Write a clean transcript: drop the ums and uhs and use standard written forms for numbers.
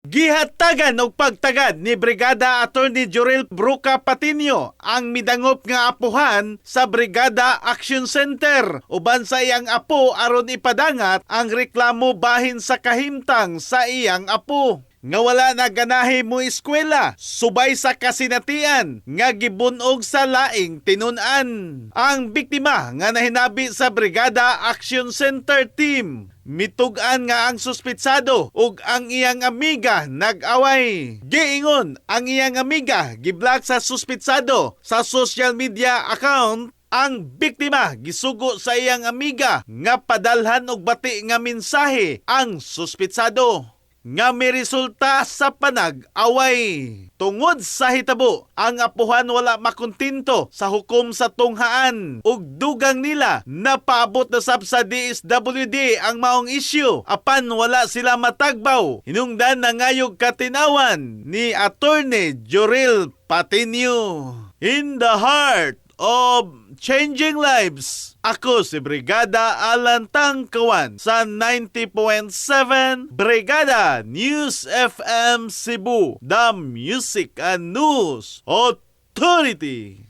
Gihatagan og pagtagad ni Brigada Attorney Jurel Bruca Patinio ang midangop nga apuhan sa Brigada Action Center uban sa iyang apo aron ipadangat ang reklamo bahin sa kahimtang sa iyang apo nga wala na ganahi mo eskwela subay sa kasinatian nga gibunog sa laing tinun-an. Ang biktima nga nahinabi sa Brigada Action Center team mitug-an nga ang suspitsado ug ang iyang amiga nag-away. Giingon ang iyang amiga giblock sa suspitsado sa social media account. Ang biktima gisugo sa iyang amiga nga padalhan og bati nga mensahe ang suspitsado nga may resulta sa panag-away. Tungod sa hitabo, ang apuhan wala makontento sa hukom sa tunghaan ug dugang nila napaabot na sab sa DSWD ang maong issue apan wala sila matagbaw. Hinungdan nangayog katinawan ni Attorney Jurel Patinio. In the heart of changing lives. Ako si Brigada Alan Tangkawan sa 90.7 Brigada News FM Cebu, the Music and News Authority.